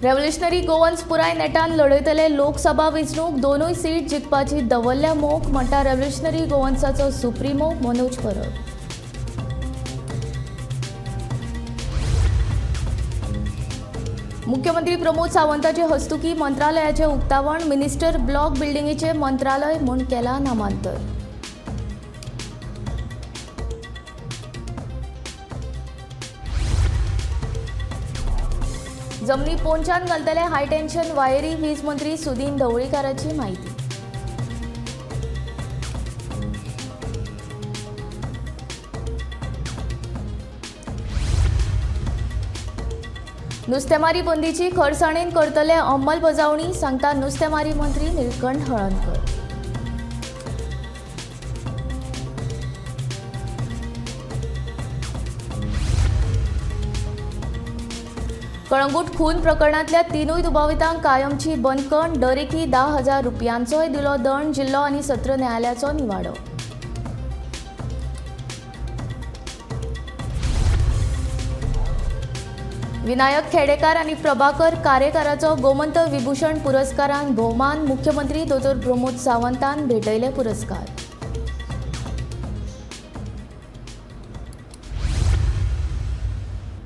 Revolutionary Goans पुराय नेटान लढयतले लोकसभा वेंचणूक, दोनूय सीट जिखपाची दवरल्या मोख, म्हणटा रेव्होल्युशनरी गोवन्साचो सुप्रिमो मनोज परब. मुख्यमंत्री प्रमोद सावंताचे हस्तुकी मंत्रालयाचे उक्तावण, मिनिस्टर ब्लॉक बिल्डिंगेचे मंत्रालय म्हूण केला नामांतर. जमनी पोंचान घालतले हायटेन्शन वायरी, वीज मंत्री सुदीन ढवळीकाराची माहिती. नुस्तेमारी बंदीची खरसाणेन करतले अंमलबजावणी, सांगता नुस्तेमारी मंत्री निळकंठ हळर्णकर. कळंगूट खून प्रकरणांतल्या तिनूय दुबावितांक कायमची बंदखण, दरेकी 10,000 रुपयांचोय दिलो दंड, जिल्लो आनी सत्र न्यायालयाचो निवाडो. विनायक खेडेकार आनी प्रभाकर कारेकाराचो गोमंत विभूषण पुरस्कारान भोवमान, मुख्यमंत्री दोतोर प्रमोद सावंतान भेटयले पुरस्कार.